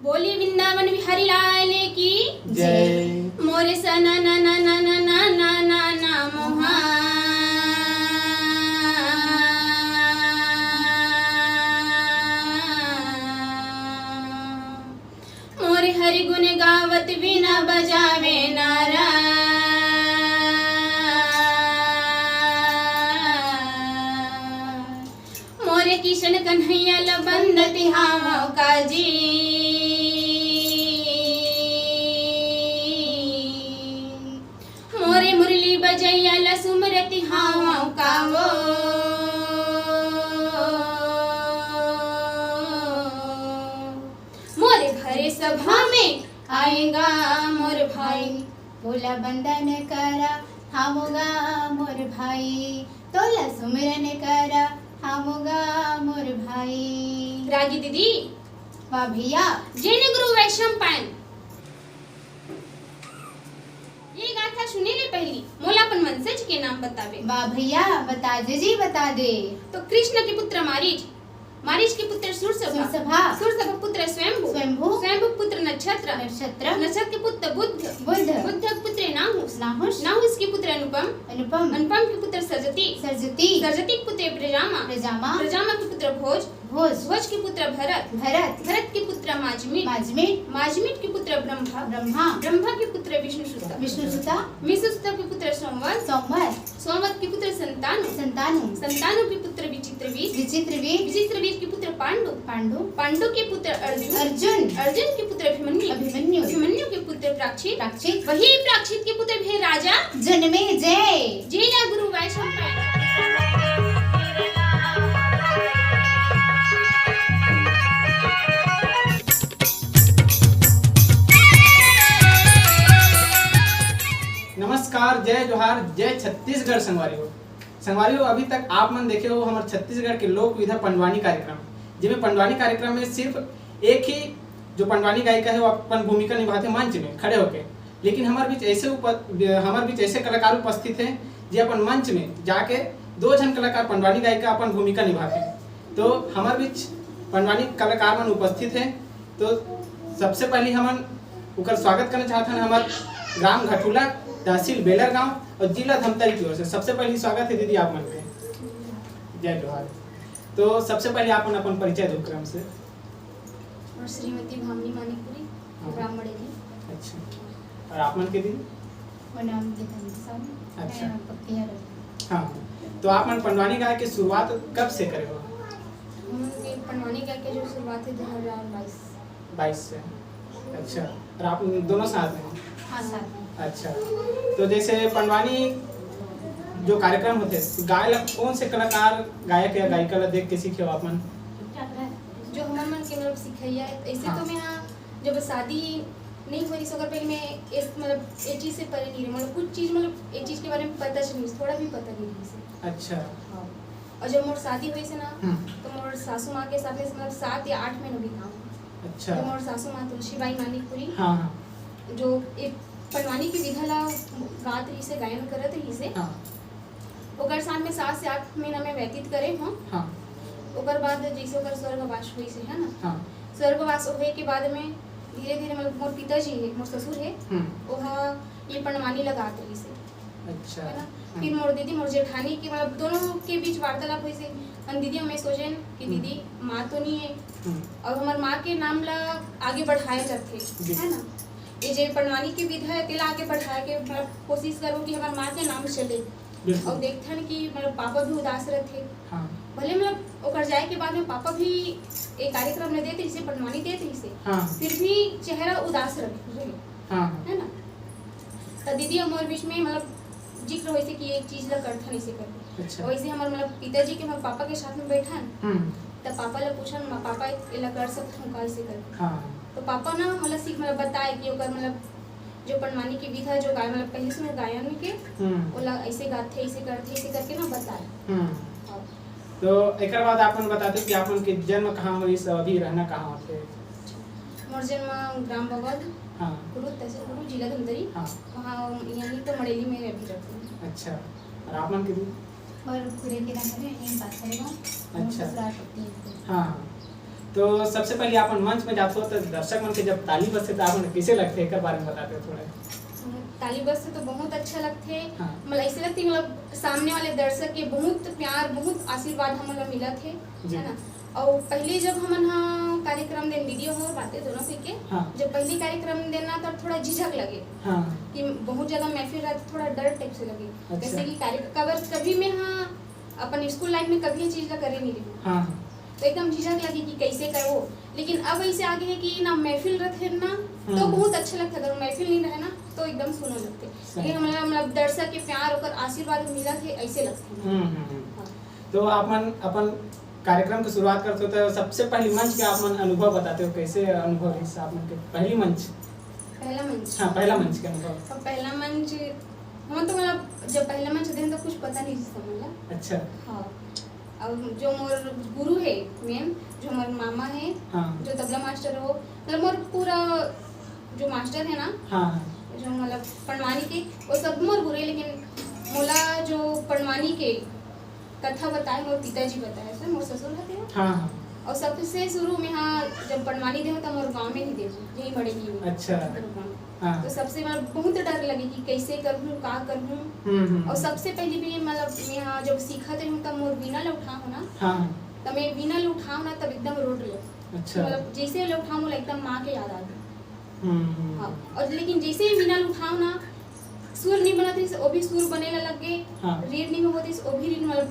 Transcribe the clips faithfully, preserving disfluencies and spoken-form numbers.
बोली वृंदावन बिहारी लाल की जय। मोरे सना ना ना ना ना ना ना ना ना मोहा। मोरे हरि गुण गावत बीना बजावे नारा। मोरे किशन कन्हैया ल बंदत हावं काजी। मोरे मुरली बजैया ल सुमरत हावं कावो। मोरे भरे सभा में आएगा मोर भाई। तोला बंदन करा हामुगा मोर भाई, तोला सुमिरन करा हामुगा मोर भाई। रागी दीदी। वाह भैया। जेने गुरु वैशम पायन। ये गाथा सुने ले पहली मोला अपन वंशज के नाम बतावे। वाह भैया, बता दे जी, बता दे। तो कृष्ण के पुत्र मारीच, मारीच के पुत्र सूरसभा, सूरसभा। सूरसभा पुत्र स्वयंभू, स्वयंभू। स्वयंभू पुत्र नक्षत्र, नक्षत्र। नक्षत्र के पुत्र बुद्ध, बुद्ध। बुद्ध के पुत्र नाहुस, नाहुस। नाहुस के पुत्र अनुपम, अनुपम। अनुपम के पुत्र सरजती, सरजती। सरजती के पुत्र प्रजामा, प्रजामा। प्रजामा के पुत्र भोज, भोज। भोज के पुत्र भरत, भरत। भरत के पुत्र माजमिट, माजमिट। माजमिट के पुत्र ब्रह्मा, ब्रह्मा। ब्रह्मा के पुत्र विष्णु सुता, विष्णु सुता। विष्णु सुता के पुत्र सोमवत, सोमवत। सोमवत के पुत्र संतानु, संतानु। संतानु के पुत्र विचित्रवीर, विचित्रवीर। विचित्रवीर के पुत्र पांडु, पांडु। पांडु के पुत्र अर्जुन, अर्जुन। अर्जुन के पुत्र अभिमन्यु, अभिमन्यु। अभिमन्यु के पुत्र प्राक्षित, प्राक्षित। वही प्राक्षित के पुत्र भी राजा जन्मे जय। जय ना गुरु वैष्णव। नमस्कार, जय जोहार, जय छत्तीसगढ़ संगवारी हो। संगवारी हो, अभी तक आप मन देखे हो हमर छत्तीसगढ़ के लोक विधा पंडवानी कार्यक्रम, जेमे पंडवानी कार्यक्रम में सिर्फ एक ही जो पंडवानी गायिका है, वो अपन भूमिका निभाते मंच में खड़े होके। लेकिन हमर बीच ऐसे उप-, हमर बीच ऐसे कलाकार उपस्थित हैं, जे अपन मंच में जाके दो झन कलाकार पंडवानी गायिका अपन भूमिका निभाते हैं। तो हमर बीच पंडवानी कलाकार मन उपस्थित हैं। तो सबसे पहले हमन ओकर स्वागत करना चाहत हन हमर ग्राम घटुला, तहसील बेलर गांव और जिला धमतरी की ओर से। सबसे पहले स्वागत है दीदी आप मन के। जय जोहार। तो सबसे पहले आप मन अपन परिचय दो क्रम से। और श्रीमती भामिनी मानिकपुरी, हाँ। ग्राम मड़ेली। अच्छा। और आप मन के दीदी? मोर नाम गीतांजलि साहू। अच्छा। मैं पक्की हरौली। हाँ। तो आप मन पंडवानी गाय के शुरुआत कब से करे हो? हमन के पंडवानी गाय के जो शुरुआत है दो हज़ार बाईस। बाईस से। अच्छा। और आप दोनों साथ में हो? हाँ, साथ में। अच्छा। तो जैसे पंडवानी जो कार्यक्रम होते, गाय ला कौन से कलाकार, गायक या गायिका ला देख के सीखे हो आप मन? जो हमर मन के मतलब सिखैया है, ऐसे हाँ। तो मैं हाँ, जब शादी नहीं होइस ओकर पहले मैं इस मतलब ये चीज से परे नहीं रहे, मतलब कुछ चीज मतलब ये चीज के बारे में पता से नहीं, थोड़ा भी पता नहीं रही से। अच्छा। हाँ। और जब मोर शादी होइस ना, हम्म। तो मोर सासू माँ के साथ में मतलब सात या आठ महीना बिताऊँ। अच्छा। तो मोर सासू माँ तुलसीबाई मानिकपुरी, हाँ, हाँ। जो एक पंडवानी की विधा ला गात रही से, गायन करत रही से। हाँ। ओकर साथ में सात से आठ महीना में व्यतीत करे हूँ। हाँ। ओकर बाद जैसे ओकर स्वर्गवास होइस हे, है ना? हाँ। स्वर्गवास होए के बाद में धीरे-धीरे मतलब मोर पिताजी हे, मोर ससुर हे, हम्म। ओहा ये पंडवानी लगात रहिस हे। अच्छा। है ना? हम्म। फिर मोर दीदी, मोर जेठानी के मतलब दोनों के बीच वार्तालाप होइस हे। अन दीदी हमें सोचेन कि हम्म। दीदी माँ तो नहीं है, हम्म। और हमार माँ के नाम ला आगे बढ़ाए जाथे, जी। है ना? ये जे पंडवानी की विधा है, तेला आगे बढ़ाए के मतलब कोशिश करो कि हमार माँ के नाम चले। बिल्कुल। और देखथन कि मतलब पापा भी उदास रहथे। हाँ। भले मतलब ओकर जाए के बाद में पापा भी एक कार्यक्रम में देते, जैसे पंडवानी देते, जैसे हाँ। फिर भी चेहरा उदास रह-, रहे। हाँ। है ना? तो दीदी और मोर बीच में मतलब जिक्र होइसे कि एक चीज ला करथन ऐसे करके। अच्छा। वैसे हमारे मतलब पिताजी के, हमारे पापा के साथ में बैठन, हम्म। तो पापा ला पूछन, "मा-, पापा एला कर सकत हूँ का ऐसे करके?" हाँ। तो पापा ना मतलब सीख मतलब बताए कि ओकर मतलब जो पंडवानी की विधा जो गाय मतलब पहले से वो गायन के हम्म। ओला ऐसे गाथे, ऐसे करथे, ऐसे करके ना बताए। हम्म। हाँ। तो एकर बाद आप मन बता दो कि आप मन के जन्म कहाँ होइस, अभी रहना कहाँ होथे? मोर जन्म ग्राम बगौद, हाँ। कुरुद तहसील कुरुद, जिला धमतरी। हाँ। वहाँ यहीं तो मड़ेली में अभी रहती हूँ। अच्छा। और आप मन के दीदी? और कुरे के रहने में यहीं पास है वो। अच्छा। ससुराल पट्टी है। हाँ, हाँ। तो सबसे पहले आप मन मंच में जाथो तो दर्शक मन के जब ताली बजथे तो आप मन कइसे लगथे, एकर बारे में बताते हो थोड़ा। ताली बजथे तो बहुत अच्छा लगथे। हाँ। मतलब ऐसे लगथे, मतलब सामने वाले दर्शक के बहुत प्यार, बहुत आशीर्वाद हमन ला मिलत हे, जी। है ना। और पहले जब हमन हा कार्यक्रम देन, दीदी हो बातें दोनों के, के हाँ। जब पहली कार्यक्रम देना तब थोड़ा झिझक लगे हाँ। कि बहुत ज्यादा महफिल रहत, थोड़ा डर टाइप से लगे। अच्छा। जैसे कि कार्य-, कबर कभी मैं हाँ अपन स्कूल लाइफ में कभी ये चीज ला करे नहीं रही। हाँ, हाँ। तो एकदम झिझक लगे कि कैसे करो, लेकिन अब ऐसे आगे है कि ना महफिल रहते ना तो हम्म। बहुत अच्छा लगता है, अगर महफिल नहीं रहे ना तो एकदम सुनो लगते। सही। लेकिन हमारा मतलब दर्शक के प्यार और आशीर्वाद मिला थे, ऐसे लगते हैं। हम्म, हम्म, हम्म। हाँ। तो आप मन अपन कार्यक्रम की शुरुआत करते हो तो सबसे पहली मंच के आप मन अनुभव बताते हो, कैसे अनुभव रहिस आप मन के पहली मंच? पहला मंच। हाँ, पहला मंच के अनुभव। तो पहला मंच, हम तो मतलब जब पहला मंच देन तो कुछ पता नहीं था मतलब। अच्छा। हाँ। और जो मोर गुरु है मेन, जो मोर मामा है, हाँ। जो तबला मास्टर हो, मतलब मोर पूरा जो मास्टर है ना, हाँ, हाँ। जो मतलब पंडवानी के, वो सब मोर गुरु है, लेकिन मोला जो पंडवानी के कथा बताए मोर पिताजी बताए, सर मोर ससुर हते हो। हाँ, हाँ। और सबसे शुरू में हाँ जब पंडवानी देहूँ तो मोर गाँव में ही देहूँ, यही मड़ेली में। अच्छा। मोर गाँव में। हाँ। तो सबसे मतलब बहुत डर लगे कि कैसे करहूँ, का करहूँ। हम्म, हम्म, और हम्म। सबसे पहली भी मतलब मैं हाँ जब सीखत रहूँ तब मोर बीना ल उठाहूँ ना, हाँ, हाँ। तब मैं बीना ल उठाहूँ ना तब एकदम रोड ले। अच्छा। मतलब जैसे ल उठाहूँ मोला एकदम माँ के याद आ गई। हम्म, हम्म, हाँ। हम्म। और लेकिन जैसे ही बीना ल उठाहूँ ना सुर नहीं बनत रहिस, वो भी सुर बने ला लग गए। हाँ। रीड नहीं होत रहिस, वो भी रीड मतलब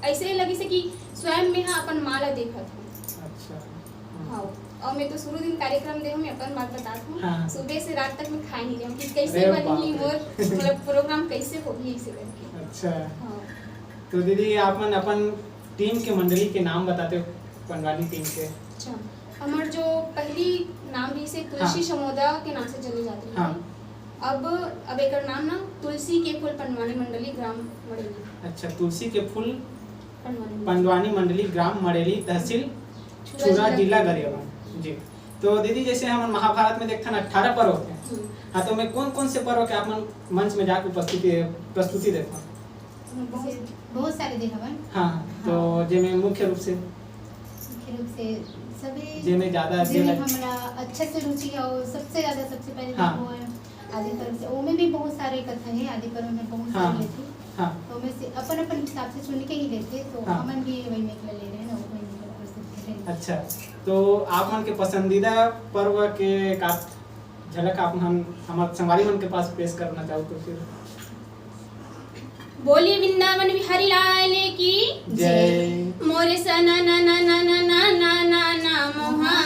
ऐसे ही लगिस कि स्वयं में हाँ अपन माँ ला देखत हूँ। अच्छा। हम्म। हाँ। और मैं तो शुरू दिन कार्यक्रम दे हूँ, मैं अपन बात बतात हूँ। हाँ। सुबह से रात तक मैं खाए नहीं रही हूँ कि कैसे अरे बनी बाप रे। मोर मतलब प्रोग्राम कैसे होगी ऐसे करके। अच्छा। हाँ। तो दीदी आप मन अपन टीम के मंडली के नाम बताते हो, पंडवानी टीम के? अच्छा, हमर जो पहली नाम रहिस हे तुलसी हाँ। समोदा के नाम से जाने जात रहिस हे। हाँ। अब, अब एकर नाम ना तुलसी के फूल पंडवानी मंडली ग्राम मड़ेली। अच्छा, तुलसी के फूल पंडवानी। पंडवानी मंडली ग्राम मड़ेली, तहसील छुरा, छुरा, जिला जिला गरियाबंद। जी। तो दीदी, जैसे हमन महाभारत में देखथन अट्ठारह पर्व होथे। हम्म। हाँ, तो मैं कौन कौन से पर्व के आप मन मंच में जाके उपस्थिति, प्रस्तुति देथन? बहुत, बहुत सारे दे हवन। हाँ, तो हाँ। जेमे मुख्य रूप से? मुख्य रूप से सभी जेमे ज्यादा जेमे जेमे हमरा अच्छा से रुचि है और सबसे ज्यादा, सबसे पहले हाँ। वो है आदि पर्व से, ओमे भी बहुत सारे कथा है, आदि पर्व में बहुत हाँ। सारे लेथे। हाँ। तो ओमे से अपन अपन हिसाब से चुन के ही लेथे, तो हाँ। हमन भी वही में ले रहे हैं ना, वही में प्रस्तुत कर रहे हैं। अच्छा, तो आप मन के पसंदीदा पर्व के का झलक आप मन हमर संगवारी मन के पास पेश करना चाहो तो फिर? बोली वृंदावन बिहारी लाल की जय। मोरे सना ना ना ना ना ना ना ना ना मोहा।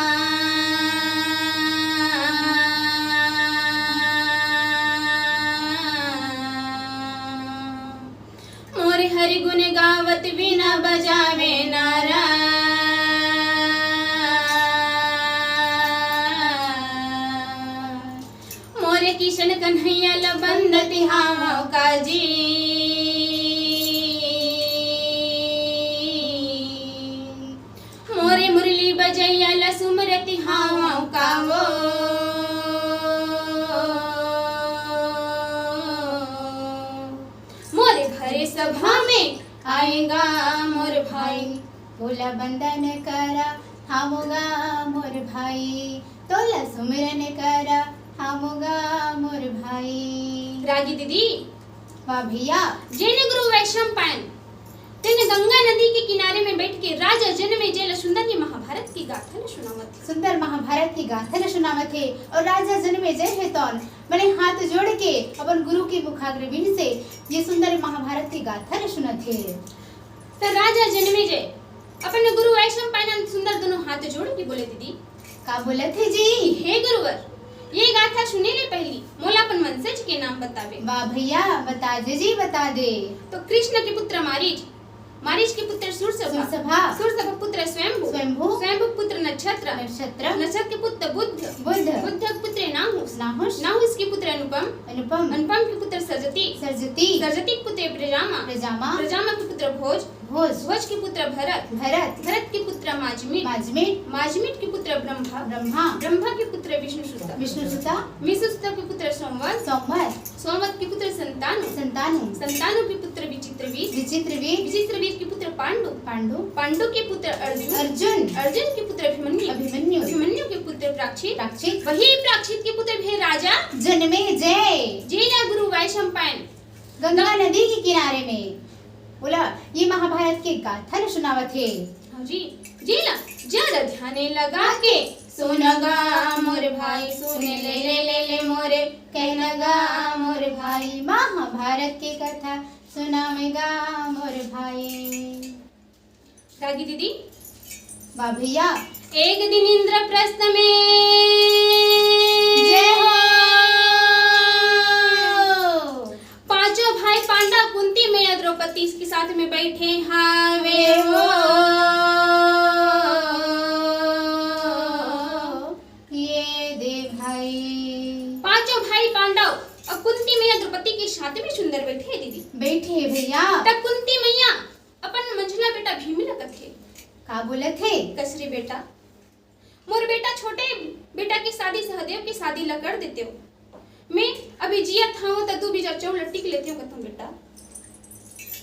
मोरे हरि गुण गावत वीणा बजावे नारा। मोरे किशन कन्हैया ल बंदत हावं काजी। मोरे मुरली बजैया ल सुमरत हावं कावो। मोरे भरे सभा में आएगा मोर भाई। तोला बंदन करा हामुगा मोर भाई, तोला सुमिरन करा हामुगा मोर भाई। रागी दीदी। वाह भैया। जेने गुरु वैशंपायन, तेने गंगा नदी के किनारे में बैठ के राजा जनमेजय ल सुंदर के महाभारत की गाथा ल सुनावत हे। सुंदर महाभारत की गाथा ल सुनावत हे और राजा जनमेजय हे तौन मने हाथ जोड़ के अपन गुरु के मुखाग्र बिंद से ये सुंदर महाभारत की गाथा ल सुनत हे। त राजा जनमेजय अपन गुरु वैशंपायन सुंदर दोनों हाथ जोड़ के बोले, दीदी। का बोलत हे जी? हे गुरुवर, ये गाथा सुने ले पहली मोला अपन वंशज के नाम बतावे। वाह भैया, बता दे जी, बता दे। तो कृष्ण के पुत्र मारीच, मारीच के पुत्र सूरसभा, सूरसभा। सूरसभा पुत्र स्वयंभू, स्वयंभू। स्वयंभू पुत्र नक्षत्र, नक्षत्र। नक्षत्र के पुत्र बुद्ध, बुद्ध। बुद्ध के पुत्र नाहुस, नाहुस। नाहुस के पुत्र अनुपम, अनुपम। अनुपम के पुत्र सरजती, सरजती। सरजती के पुत्र प्रजामा, प्रजामा। प्रजामा के पुत्र भोज, भोज। भोज के पुत्र भरत, भरत। भरत के पुत्र माजमिट, माजमिट। माजमिट के पुत्र ब्रह्मा, ब्रह्मा। ब्रह्मा के पुत्र विष्णुसुता, विष्णुसुता। विष्णुसुता के पुत्र संवत, संवत। संवत के पुत्र संतानु, संतानु। संतानु के पुत्र विचित्रवीर, विचित्रवीर। विचित्रवीर के पुत्र पांडु, पांडु। पांडु के पुत्र अर्जुन, अर्जुन। अर्जुन के पुत्र अभिमन्यु, प्राक्षित। प्राक्षित। वही प्राक्षित के पुत्र भी राजा जनमेजय। जेला गुरु वैशंपायन गंगा नदी के किनारे में, बोला, ये महाभारत के गाथा ल सुनावत हे। हाँ जी। जेला जल ध्याने लगा के सुनगा मोर भाई, सुन ले, ले, ले, ले मोरे कहनगा मोर भाई, महाभारत के कथा सुनावेगा मोर भाई। रागी दीदी। वाह भैया। एक दिन इंद्रप्रस्थ में जय हो। पांचों भाई पांडव कुंती मैया द्रौपदी के साथ में बैठे हावे हो। ये दे भाई। पांचों भाई पांडव और कुंती मैया द्रौपदी के साथ में सुंदर बैठे हे दीदी। बैठे हे भैया। तब कुंती मैया अपन मंझला बेटा भीम ला कथे। का बोलत हे? कस रे बेटा, मोर बेटा छोटे बेटा के शादी सहदेव के शादी ला कर देतेव। मैं अभी जियत हंव त दू बीजा चौल टिक लेतेव कथंव बेटा।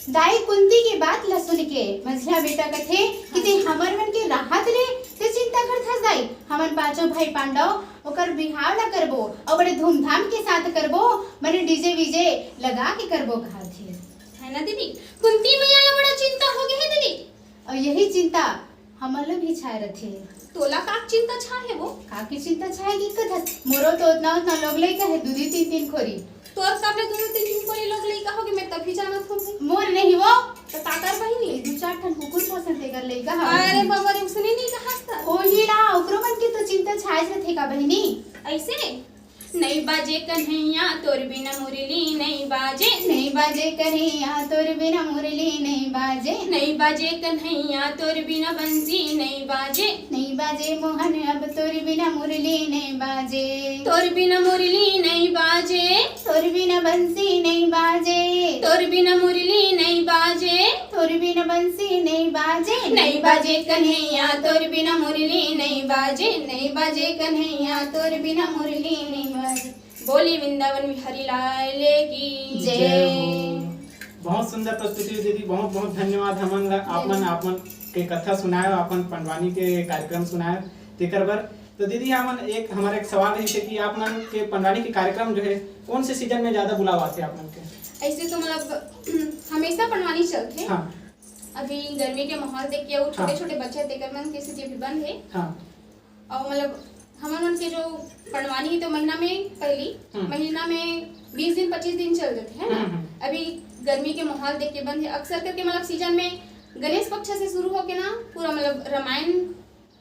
दाई कुंती के बात ला सुन के मंझला बेटा कथे कि ते हमर मन के राहत ले ते चिंता करथस दाई। हमन पांचों भाई पांडव ओकर बिहाव ला करबो अउ बड़े धूमधाम के साथ करबो, बने डीजे वीजे लगा के करबो कहाथे। है ना दीदी, कुंती मैया ला बड़ा चिंता हो गे हे दीदी। अउ यही चिंता हमन ला भी छाए रथे। तोला का चिंता छाए हे वो? का के चिंता छाए हे कथस? मोरो तो उतना उतना लोग लइका हे, दू दू तीन तीन खोरी। तोर सब ले दू दू तीन तीन खोरी लोग लइका होगे, मैं तभी जानत हंव भाई। मोर नहीं वो। तो काकर बहिनी? दू चार ठन कुकुर पोसन तेकर लइका हवे। अरे बाबा रे, उसने नहीं कहा था। ओही ला, ओकरो मन के तो चिंता छाए रथे का बहिनी? ऐसे? नइ बाजे कन्हैया तोर बिना मुरली नइ बाजे। नइ बाजे कन्हैया तोर बिना मुरली नइ बाजे। नइ बाजे कन्हैया तोर बिना बंसी नइ बाजे। नइ बाजे मोहन अब तोर बिना मुरली नइ बाजे। तोर बिना मुरली नइ बाजे। तोर बिना बंसी नइ बाजे। तोर बिना मुरली नइ बाजे। तोर बिना बंसी नइ बाजे। नइ बाजे कन्हैया तोर बिना मुरली नइ बाजे। नइ बाजे कन्हैया तोर बिना मुरली नइ बाजे। बोली वृंदावन बिहारी लाल की जय। जय हो। बहुत सुंदर प्रस्तुति हुई दीदी, बहुत बहुत धन्यवाद। हमन ला आप मन, आप मन के कथा सुनाए, अपन पंडवानी के कार्यक्रम सुनाए, तेकर बर। तो दीदी, हमन एक, हमारा एक सवाल रहिस हे कि आप मन के पंडवानी के कार्यक्रम जो है, कौन से सीजन में ज्यादा बुलावा आथे आप मन के? ऐसे तो मतलब हमेशा पंडवानी चलथे। हाँ। अभी गर्मी के माहौल देख के वो छोटे हाँ। छोटे बच्चे तेकर मन के स्थिति अभी बंद है। हाँ। और मतलब हमन मन के जो पंडवानी है तो महीना में पहली हम्म। महीना में बीस दिन पच्चीस दिन चल जाते हैं ना। हम्म, हम्म। अभी गर्मी के माहौल देख के बंद है। अक्सर करके मतलब सीजन में गणेश पक्ष से शुरू होके ना पूरा मतलब रामायण,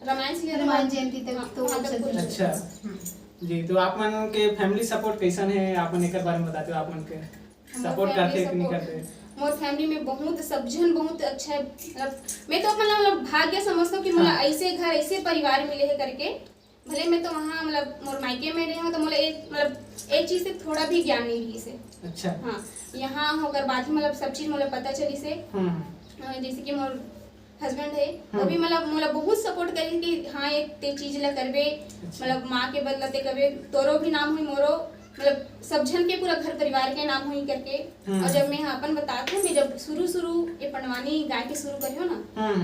रामायण से लेकर हनुमान जयंती तक हाँ, तो वहाँ तक चलते हैं। अच्छा। हम्म। जी, तो आप मन के फैमिली सपोर्ट कैसन है, आप मन एकर बारे में बताते हो, आप मन के मोर सपोर्ट फैमिली करते कि नहीं सपोर्ट, करते? मोर फैमिली में बहुत सब झन बहुत अच्छा है, मतलब मैं तो अपना मतलब भाग्य समझता हूँ कि मोला हाँ। ऐसे घर ऐसे परिवार मिले है करके। भले मैं तो वहाँ मतलब मोर मायके में रहे हूँ तो मोला एक मतलब एक चीज से थोड़ा भी ज्ञान नहीं रही से। अच्छा। हाँ, यहाँ होकर बाद ही मतलब सब चीज मोला पता चली से। हम्म। अ, जैसे कि मोर हस्बैंड है, वो हम्म। भी मतलब मोला बहुत सपोर्ट करी कि हाँ, एक ते चीज ला करबे, अच्छा। मतलब माँ के बदला ते करबे, तोरो भी नाम हुई, मोरो, मतलब सब झन के पूरा घर परिवार के नाम हुई करके। हम्म। और जब मैं यहाँ अपन बतात हूँ, मैं जब शुरू शुरू ये पंडवानी गाय के शुरू करी हो ना, हम्म।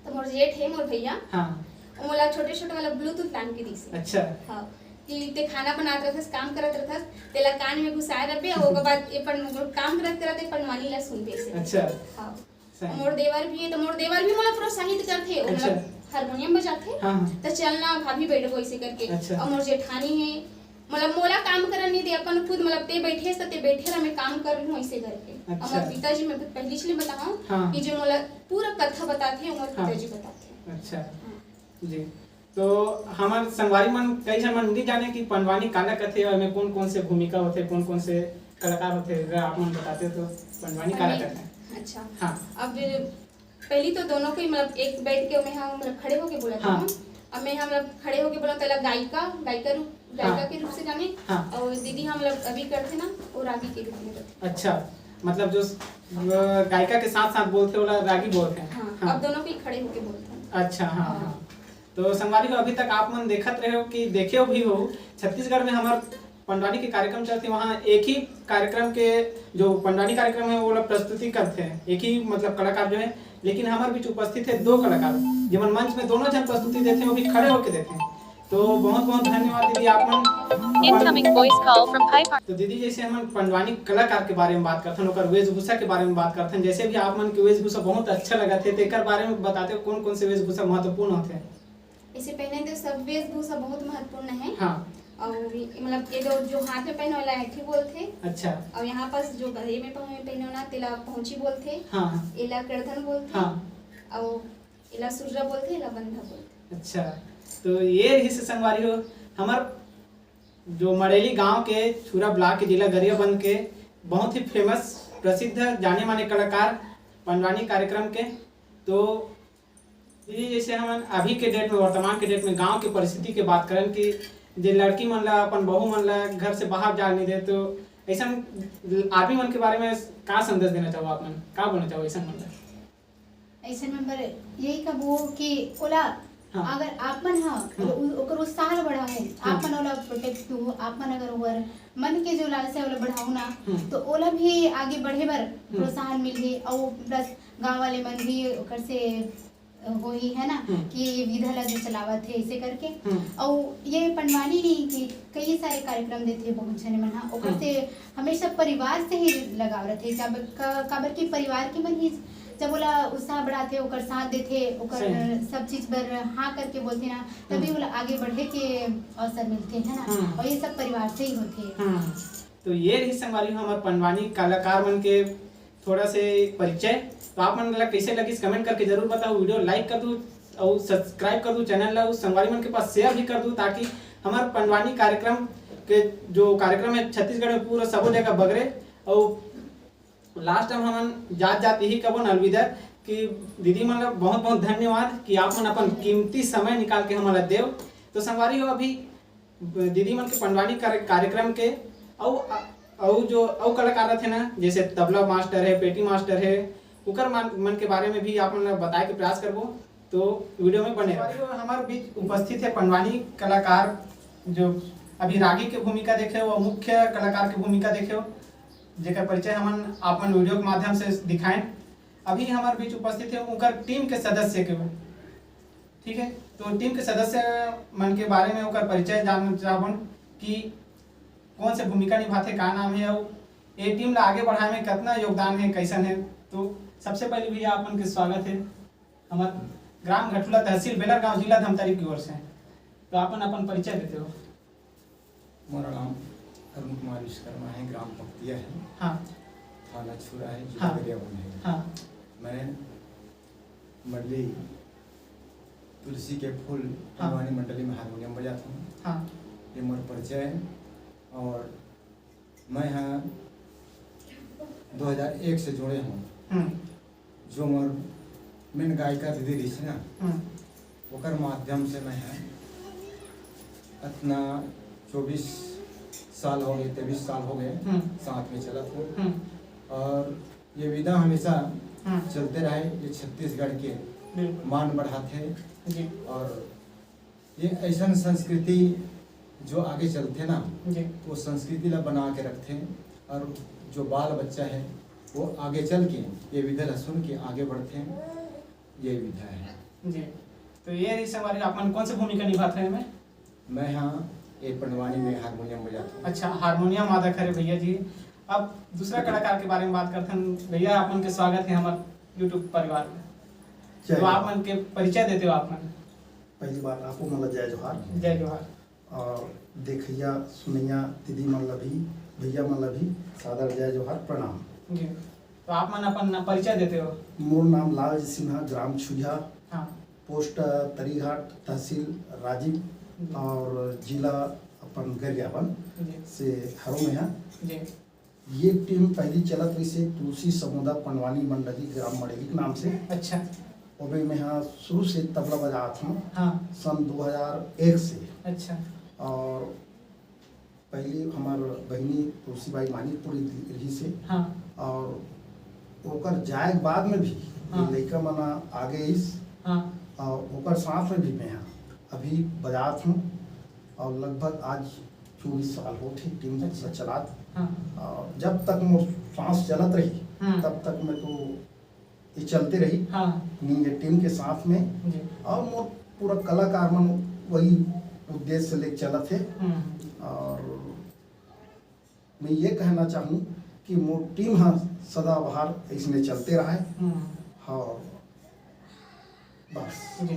तो मोर जेठ है, मोर भैया, हाँ। वो मोला छोटे छोटे वाला ब्लूटूथ लान के दीस। अच्छा। हाँ, कि ते खाना बनात रहथस, काम करत रहथस, तेला कान में घुसाए रखबे, और ओकर बाद ये पन-, काम करत करत ये पंडवानी ला सुनबे से। अच्छा। हाँ। सही। मोर देवर भी है, तो मोर देवर भी मोला प्रोत्साहित करथे, वो अच्छा। मतलब हारमोनियम बजाथे, हाँ, हाँ। तो चल ना भाभी बैठबो ऐसे करके। अच्छा। और मोर जेठानी है, मतलब मोला काम करन नहीं दे, अपन खुद मतलब ते बैठे से ते बैठे रह, मैं काम कर लूँ ऐसे करके। और अच्छा। मोर पिताजी, मैं पहली चीज बताऊँ हाँ। कि जो मोला पूरा कथा बताथे, वो मोर हाँ। पिताजी बताथे। अच्छा। हाँ। जी। तो हमर संगवारी मन कई झन मन नहीं जाने कि पंडवानी काला कथे और एमे कौन कौन से भूमिका होथे, कौन कौन से कलाकार होथे, अगर आप मन बताते तो पंडवानी काला पंडवानी, कथे। अच्छा। हाँ। अब पहली तो दोनों को ही मतलब एक बैठ के मैं हाँ मतलब खड़े होके बोला था हाँ। ना। अब मैं हाँ मतलब खड़े होके बोला, पहला गायिका, गायिका रूप, गायिका हाँ। के रूप से जाने हाँ। और दीदी हाँ मतलब अभी करथे ना, वो रागी के रूप में करथे। अच्छा, मतलब जो अ, गायिका के साथ साथ बोलथे, ओला रागी बोलथे। हाँ, हाँ। अब दोनों को ही खड़े होके बोलथे। अच्छा, हाँ, हाँ। हाँ। तो संगवारी हो, अभी तक आप मन देखत रहे हो कि देखे भी हो, छत्तीसगढ़ में हमर पंडवानी के कार्यक्रम चलथे, वहाँ एक ही कार्यक्रम के जो पंडवानी कार्यक्रम है, वो लोग प्रस्तुति करते हैं, एक ही मतलब कलाकार जो है, लेकिन हमारे बीच उपस्थित है दो कलाकार, जेमन मंच में दोनों जन प्रस्तुति देते हैं, वो भी खड़े होके देते हैं। तो बहुत बहुत धन्यवाद दीदी, आप मन अपन Incoming voice call from Pi Park. तो दीदी, जैसे हमन पंडवानी कलाकार के बारे में बात करथन, ओकर वेशभूषा के बारे में बात करथन, जैसे भी आप मन के वेशभूषा बहुत अच्छा लगत हे, तो एकर बारे में बताते हो, कौन कौन से वेशभूषा महत्वपूर्ण होथे? इसे पहने तो सब वेशभूषा बहुत महत्वपूर्ण है। हाँ। और ये, मतलब, ये दो जो हाथ में पहने वाला ऐठी बोलथे। अच्छा। और यहाँ पास जो गले में पहने, पहने ना, तेला पहुंची बोलथे। हाँ। एला करधन बोलथे। हाँ। और एला सुर्रा बोलथे, एला बंधा बोलथे। अच्छा, तो ये रहिस संगवारी हो, हमर जो मड़ेली गांव के छुरा ब्लॉक के, जिला गरियाबंद के बहुत ही फेमस, प्रसिद्ध, जाने माने कलाकार पंडवानी कार्यक्रम के। तो ये जैसे हमन अभी के डेट में, वर्तमान के डेट में गांव के परिस्थिति के बात करन कि जे लड़की मन ला, अपन बहू मन ला घर से बाहर जाने नहीं दे, तो ऐसन आदमी मन के बारे में का संदेश देना चाहो आप मन, का बोलना चाहो ऐसन मन ला? ऐसन में बर यही कबो कि ओला, हाँ। अगर आप मन ह, हाँ। उ-, ओकर उत्साह ल बढ़ाहू, हाँ। आप मन ओला प्रोटेक्ट दू, आप मन अगर ओकर मन के जो लालसा है ओला बढ़ाहू ना, हम्म। तो ओला भी आगे बढ़े बर हम्म। प्रोत्साहन मिलही, और प्लस गांव वाले मन भी ओकर से होही, है ना, हम्म। कि ये विधा ला जो चलावत हे, ऐसे करके। हम्म। और ये पंडवानी नहीं कि कई सारे कार्यक्रम देथे बहुत झने मन ह, ओकर हम्म। से हमेशा परिवार से ही लगाव रथे, काबर, का-, काबर कि परिवार के मन ही जब ओला उत्साह बढ़ाथे, ओकर साथ देथे, ओकर सही। सब चीज बर हाँ करके बोलथे ना, तभी हम्म। ओला आगे बढ़े के अवसर मिलथे, है ना। हम्म। और ये सब परिवार से ही होथे। हम्म। तो ये रही संगवारी हो हमर पंडवानी कलाकार मन के थोड़ा से परिचय। तो आप मन ला कैसे लगिस, कमेंट करके जरूर बताओ। वीडियो लाइक कर दू और सब्सक्राइब कर दू चैनल ला, उस संगवारी मन के पास शेयर भी कर दू, ताकि हमारे पंडवानी कार्यक्रम के जो कार्यक्रम है छत्तीसगढ़ में पूरा सबो जगह बगरे। और लास्ट टाइम हमन जात जात यही कबो न अलविदा कि दीदी मन ला बहुत बहुत धन्यवाद कि आप मन अपन कीमती समय निकाल के हमन ला देव। तो संगवारी हो, अभी दीदी मन के पंडवानी कार्य-, कार्यक्रम के अउ, अउ जो अउ कलाकार रथे ना, जैसे तबला मास्टर है, पेटी मास्टर है, ओकर मन, मन के बारे में भी आप मन ला बताए के प्रयास करबो। तो वीडियो में बने रहो। हमारे बीच उपस्थित है पंडवानी कलाकार, जो अभी रागी के भूमिका देखे हो और मुख्य कलाकार की भूमिका देखे हो, जेकर परिचय हमन आप मन वीडियो के माध्यम से दिखाएं। अभी हमारे बीच उपस्थित है उनकर टीम के सदस्य के, ठीक है, तो टीम के सदस्य मन के बारे में ओकर परिचय जानना चाहबन कि कौन से भूमिका निभाथे, का नाम है और ये टीम ला आगे बढ़ाए में कितना योगदान है, कैसन है। तो सबसे पहले भैया आप मन के स्वागत है हमार ग्राम घटुला, तहसील बेलर गांव, जिला धमतरी की ओर से। तो आप मन अपन परिचय देते हो। मोर नाम अरुण कुमार विश्वकर्मा है, ग्राम पकतिया है, हाँ। थाना छुरा है, जिला हाँ। गरियाबंद है। हाँ। मैं मंडली तुलसी के फूल हाँ। पंडवानी मंडली में हारमोनियम बजाता हूँ। हाँ। ये मोर परिचय है। और मैं यहाँ दो हज़ार एक से जुड़े हूँ। हम्म। जो मोर मेन गायिका दीदी रही थी ना, हम्म। ओकर माध्यम से मैं है इतना चौबीस साल हो गए, तेईस साल हो गए, हम्म। साथ में चलत हो। हम्म। और ये विधा हमेशा हम्म। चलते रहे, ये छत्तीसगढ़ के बिल्कुल। मान बढ़ाते। जी। और ये ऐसन संस्कृति जो आगे चलते ना, जी। वो संस्कृति ला बना के रखते, और जो बाल बच्चा है, वो आगे चल के ये विधा ला सुन के आगे बढ़ते, ये विधा है। जी। तो ये रही संगवारी, आप मन कौन से भूमिका निभाते हैं में? मैं हाँ, ये पंडवानी में हारमोनियम बजाता हूँ। अच्छा, हारमोनियम वादक हरे भैया जी। अब दूसरा कलाकार के बारे में बात करथन। भैया, आप मन के स्वागत है हमारे YouTube परिवार में। जय तो आप जोहार। मन के परिचय देते हो आप मन। पहली बात आपको मन ला जय जोहार। जय जोहार। और देखैया सुनैया दीदी मन ला भी, भैया मन ला भी सादर जय जोहार, प्रणाम। जी। तो आप मन अपन परिचय देते हो। मोर नाम लालजी सिन्हा, ग्राम छुहिया, हाँ। पोस्ट तरीघाट, तहसील राजिम जी। और जिला अपन गरियाबंद जी। से हरों में है। जी। ये टीम पहली चलत रहिसे तुलसी समुदा पंडवानी मंडली ग्राम मड़ेली के नाम से। अच्छा। ओमे मैं हाँ शुरू से तबला बजात हूँ। हाँ। सन दो हज़ार एक से। अच्छा। और पहली हमार बहिनी तुलसी बाई मानिकपुरी रहिसे। हाँ। और ओकर जाए के बाद में भी हाँ। ये लइका मन आगे इस हाँ। और ओकर साथ में भी मैं हाँ अभी बजात हूँ और लगभग आज चौबीस साल होत हे टीम अच्छा। चलात। हाँ। और जब तक मोर सांस चलत रही, हम्म। तब तक मैं तो ये चलते रही। हाँ। नी ये टीम के साथ में। जी। और मोर पूरा कलाकार मन वही उद्देश्य से लेके चलत हे। हम्म। और मैं ये कहना चाहूँ कि मोर टीम ह सदाबहार इसने चलते रहे। हम्म। हाँ, बस। जी।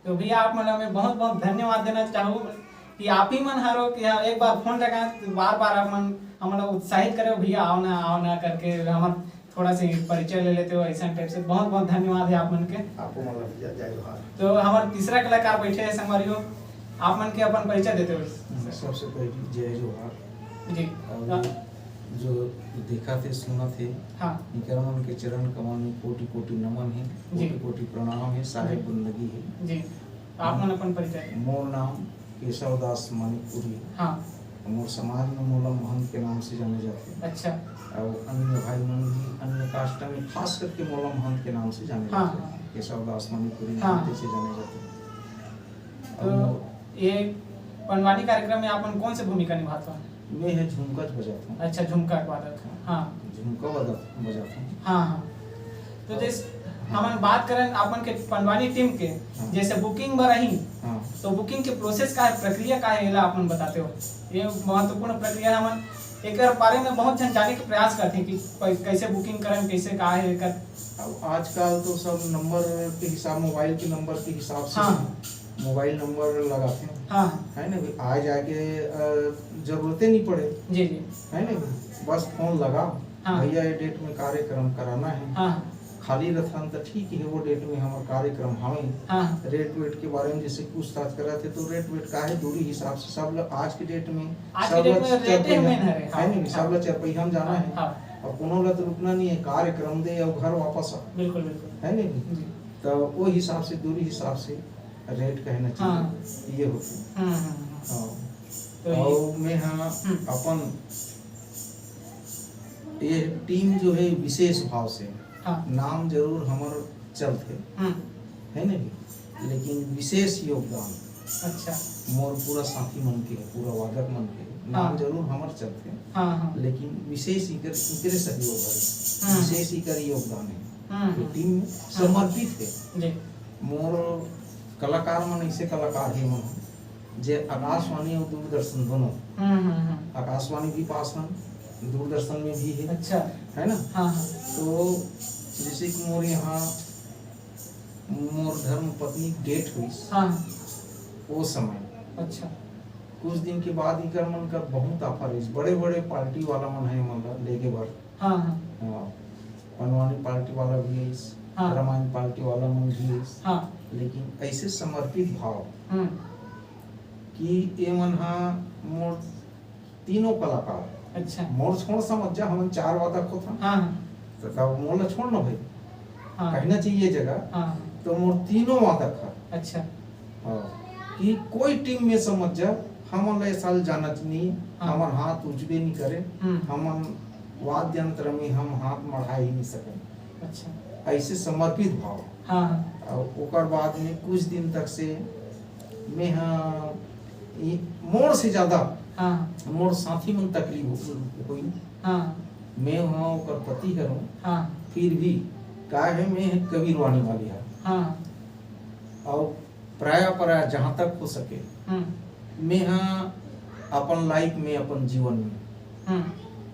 तो भैया, आप मन ला मैं बहुत बहुत धन्यवाद देना चाहूँ कि आप ही मन हरो कि हाँ, एक बार फोन लगा तो बार बार आप मन हमन ला उत्साहित करे हो, "भैया आओ ना, आओ ना" करके हमर थोड़ा से परिचय ले लेते हो, ऐसा टाइप से। बहुत बहुत धन्यवाद है आप मन के। आपको मन ला भैया, जय जोहार। तो हमारे तीसरा कलाकार बैठे हैं संगवारी हो, आप मन के अपन परिचय देते हो। सबसे पहले जय जोहार। जी। और जो देखा थे, सुना थे, हाँ। इनकर मन के चरण कमल में कोटि कोटि नमन है, जी। कोटि कोटि प्रणाम है, साहेब जी। बंदगी है। जी। आप मन अपन परिचय। मोर नाम केशव दास मणिपुरी। हाँ। मोर समाज में मोला महंत के नाम से जाने जाथे। अच्छा। और अन्य भाई मन भी, अन्य कास्ट में खास करके मोला महंत के नाम से जाने हाँ, जाथे। हाँ। केशव दास मणिपुरी हाँ। महंत से जाने जाथे। तो और ये पंडवानी कार्यक्रम में आप मन कौन से भूमिका निभात हो? मैं है झुमका बजाता हूँ। अच्छा, झुमका वादक। हाँ। झुमका बजा-, बजाता हूँ। हाँ, हाँ। तो जैसे हमन बात करन अपन के पंडवानी टीम के, हाँ। जैसे बुकिंग बर आही, हाँ। तो बुकिंग के प्रोसेस का है, प्रक्रिया का है, एला अपन बताते हो? ये महत्वपूर्ण प्रक्रिया है, हमन एकर बारे में बहुत झन जाने के प्रयास करथे कि कै-, कैसे बुकिंग करन, कैसे का है एकर। अब आजकल तो सब नंबर के हिसाब, मोबाइल के नंबर के हिसाब से हाँ। मोबाइल नंबर लगाथे, हाँ। है ना, आ जाके, अ, जरूरते नहीं पड़े, जी, जी। है ना, बस फोन लगा, हाँ। भैया ये डेट में कार्यक्रम कराना है, हाँ। खाली रथन तो ठीक है, वो डेट में हमारा कार्यक्रम हवे। हाँ। रेट वेट के बारे में जैसे पूछताछ करा थे, तो रेट वेट का है, दूरी हिसाब से सब लोग आज के डेट में आज के सब डेट लोग में चर रेटे पहिया, मेन हरे, है हाँ, नहीं, सब हाँ। लोग चर पहिया में जाना हाँ, है। हाँ। और कोनो ला तो रुकना नहीं है, कार्यक्रम दे और घर वापस आ। बिल्कुल, बिल्कुल। है नहीं? जी। तो वो हिसाब से, दूरी हिसाब से रेट कहना चाहिए, हाँ। ये होते हैं। हम्म, हम्म, हम्म। हाँ। तो ये और मैं हाँ हम्म। अपन ये टीम जो है विशेष भाव से हाँ। नाम जरूर हमर चलथे, हम्म। है ना जी? लेकिन विशेष योगदान अच्छा। मोर पूरा साथी मन के, पूरा वादक मन के नाम हाँ। जरूर हमर चलथे, हाँ, हाँ। लेकिन विशेष इकर, इकरे सहयोग है, हम्म। विशेष इकर योगदान है। हम्म, ये हम्म। टीम हाँ। समर्पित है। जी। मोर कलाकार मन ऐसे कलाकार हे मन, जे आकाशवाणी और दूरदर्शन दोनों, हम्म, हम्म, हम्म। आकाशवाणी भी पास हन, दूरदर्शन में भी है, अच्छा। है ना? हाँ, हाँ। तो जैसे कि मोर यहाँ, मोर धर्म पत्नी डेथ हुई, हाँ। वो समय, अच्छा। कुछ दिन के बाद इकर मन का बहुत आफा रहिस, बड़े-बड़े पार्टी वाला मन है मन ला लेगे बर। हाँ, हाँ। हाँ, पंडवानी पार्टी वाला भी आइस, हाँ। रामायण पार्टी वाला मन भी आइस। हाँ। लेकिन ऐसे समर्पित भाव हम्म। कि ये मन हा मोर तीनों कलाकार, अच्छा। मोर छोड़ समझ जा, हमन चार वादक होथन। हाँ, हाँ। तो तब मोर ला छोड़ ना भाई, हाँ। कहना चाहिए जगह। हाँ। तो मोर तीनों वादक हा। अच्छा। हाँ, कि कोई टीम में समझ जा, हमन ला ये साल जाना च नहीं, हाँ। हमर हाथ उठबे नहीं करे, हम्म। हमन वाद्य यंत्र में हम हाथ मढ़ा ही नहीं सके। अच्छा। ऐसे समर्पित भाव। हाँ, हाँ। और ओकर बाद में कुछ दिन तक से मैं हाँ, ई मोर से ज्यादा हाँ। मोर साथी मन तकलीफ हो-, होई। हाँ। मैं हाँ ओकर पति हरौं, हाँ। फिर भी का है, मैं कबीरवाणी वाली हर। हाँ। और प्राय, प्राय जहाँ तक हो सके, हम्म। मैं हाँ अपन लाइफ में, अपन जीवन में, हम्म।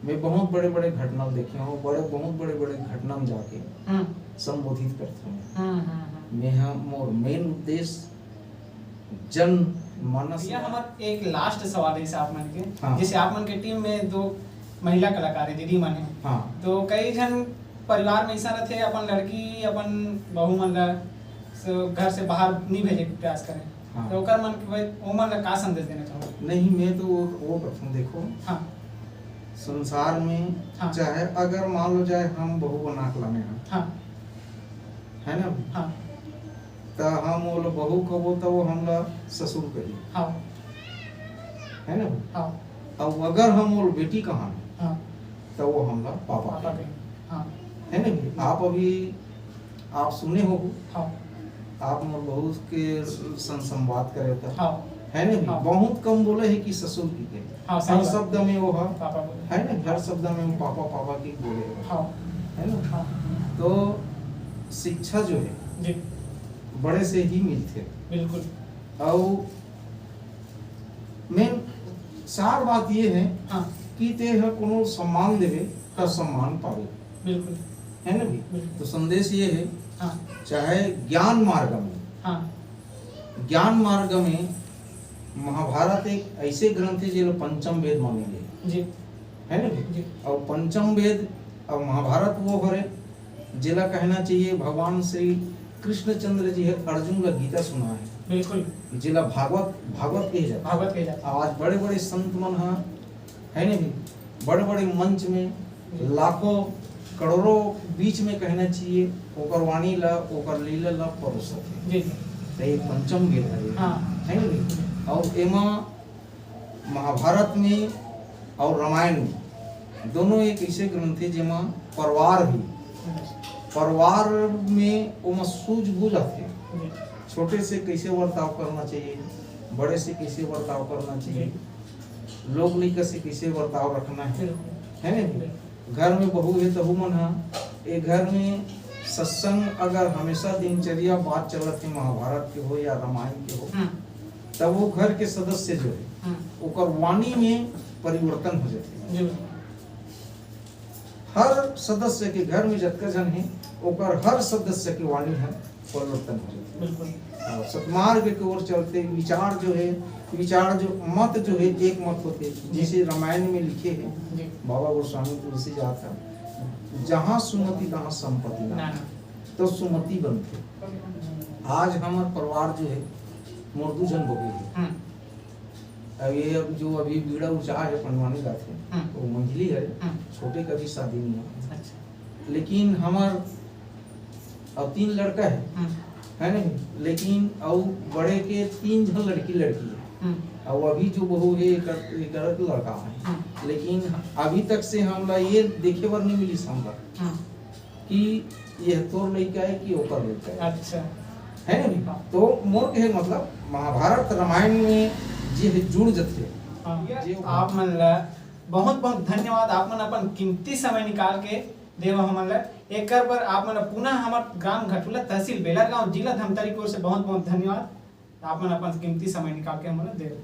मैं बहुत बड़े-बड़े घटना देखे हूँ, बड़े, बहुत बड़े-बड़े घटना में जाके हम्म। संबोधित करता हूँ। हम्म, हम्म, हम्म। मैं हाँ मोर मेन उद्देश्य जनमानस भैया, में हमर एक लास्ट सवाल है आप मन के। हाँ। जैसे आप मन के टीम में दो महिला कलाकार है, दीदी मन है। हाँ। तो कई झन परिवार में ऐसा रहते, अपन लड़की, अपन बहू मन ला स-, घर से बाहर नहीं भेजे के प्रयास करें। हाँ। तो ओकर मन के भाई, ओ मन ला का संदेश देना चाहोगे? नहीं, मैं तो वो, वो करता हूँ, देखो। हाँ। संसार में हाँ। चाहे अगर मान लो जाए हम बहू बना के लाने हैं। हाँ। है ना? हाँ। त हम ओला बहू कबो त वो हमला ससुर कही। हाँ। है ना? हाँ। अब अगर हम ओला बेटी कहा हाँ। त वो हमला पापा पापा कही। कही। हाँ। है ना? आप अभी आप सुने हो, हाँ। आप मोर बहू के सन संवाद करे था, हाँ। है ना? हाँ। बहुत कम बोले है कि ससुर की के। हाँ, सही हर बात। शब्द में वो है, पापा बोले। है ना? हर शब्द में वो पापा, पापा की बोले है। हाँ। है ना? हाँ। तो शिक्षा जो है, जी। बड़े से ही मिलते। बिल्कुल। और सार बात ये है हाँ। कि ते ह कोनो सम्मान देवे, त सम्मान पावे। बिल्कुल। है ना भी? बिल्कुल। तो संदेश ये है, हाँ। चाहे ज्ञान मार्ग में, हाँ। ज्ञान मार्ग में महाभारत एक ऐसे ग्रंथ है, जेला पंचम वेद माने गए। जी। है ना भी? जी। और पंचम वेद और महाभारत वो हरे, जेला कहना चाहिए भगवान श्री कृष्णचंद्र जी है, अर्जुन ला गीता सुना है। बिल्कुल। जेला भागवत, भागवत कहे जाता है। भागवत कहे जाता है। आज बड़े-बड़े संत मन ह, है नहीं, बड़े-बड़े मंच में लाखों, करोड़ों बीच में कहना चाहिए, ओकर वाणी ला, ओकर लीला ला परोसत है। जी। तो ये पंचम वेद है। हाँ। है नहीं? और एमा महाभारत में और रामायण में दोनों एक ऐसे ग्रंथ है, जेमा परिवार भी, परिवार में ओमा सूझबूझ आथे। जी। छोटे से कैसे बर्ताव करना चाहिए, बड़े से कैसे बर्ताव करना चाहिए, लोग लइका से कैसे बर्ताव रखना है, बिल्कुल। है ना? बिल्कुल। घर में बहू है, तहू मन हा, ए घर में सत्संग अगर हमेशा दिनचर्या बात चलत है, महाभारत के हो या रामायण के हो, हम्म। तब वो घर के सदस्य जो है, हम्म। ओकर वाणी में परिवर्तन हो जाथे। जी। हर सदस्य के, घर में जतका झन हे, ओकर हर सदस्य के वाणी ह परिवर्तन हो जाथे। बिल्कुल। और सतमार्ग के ओर चलथे, विचार जो है, विचार जो, मत जो है, एक मत होथे। जी। जैसे रामायण में लिखे हे जी। बाबा गोस्वामी तुलसीदास ह, "जहाँ सुमति तहाँ संपत्ति ना।" ना, ना। तो सुमति बनथे। आज हमर परिवार जो है, मोर दू झन बहू हे। हम्म। अब ये, अब जो अभी बीड़ा उचार है, पंडवानी गाथे, हम्म। वो मंझली है, हम्म। छोटे का भी शादी नहीं है। अच्छा। लेकिन हमर अब तीन लड़का है, हम्म। है नहीं? लेकिन अउ बड़े के तीन झन लड़की, लड़की है। हम्म। अउ अभी जो बहू है, एकर, एकर लड़का है। हम्म। लेकिन अभी तक से हमला ये देखे बर नहीं मिलिस हमला हम्म। कि ये तोर लड़का है कि ओकर लड़का है। अच्छा। है नहीं? हाँ। तो मोर कहे मतलब महाभारत रामायण में जे जुड़ जथे। हाँ। जे आप मन ला बहुत बहुत धन्यवाद, आप मन अपन कीमती समय निकाल के देव हमन ला। एकर बर आप मन ला पुनः हमर ग्राम घटुला, तहसील बेलरगांव, जिला धमतरी की ओर से बहुत बहुत धन्यवाद। आप मन अपन कीमती समय निकाल के हमन ला देव।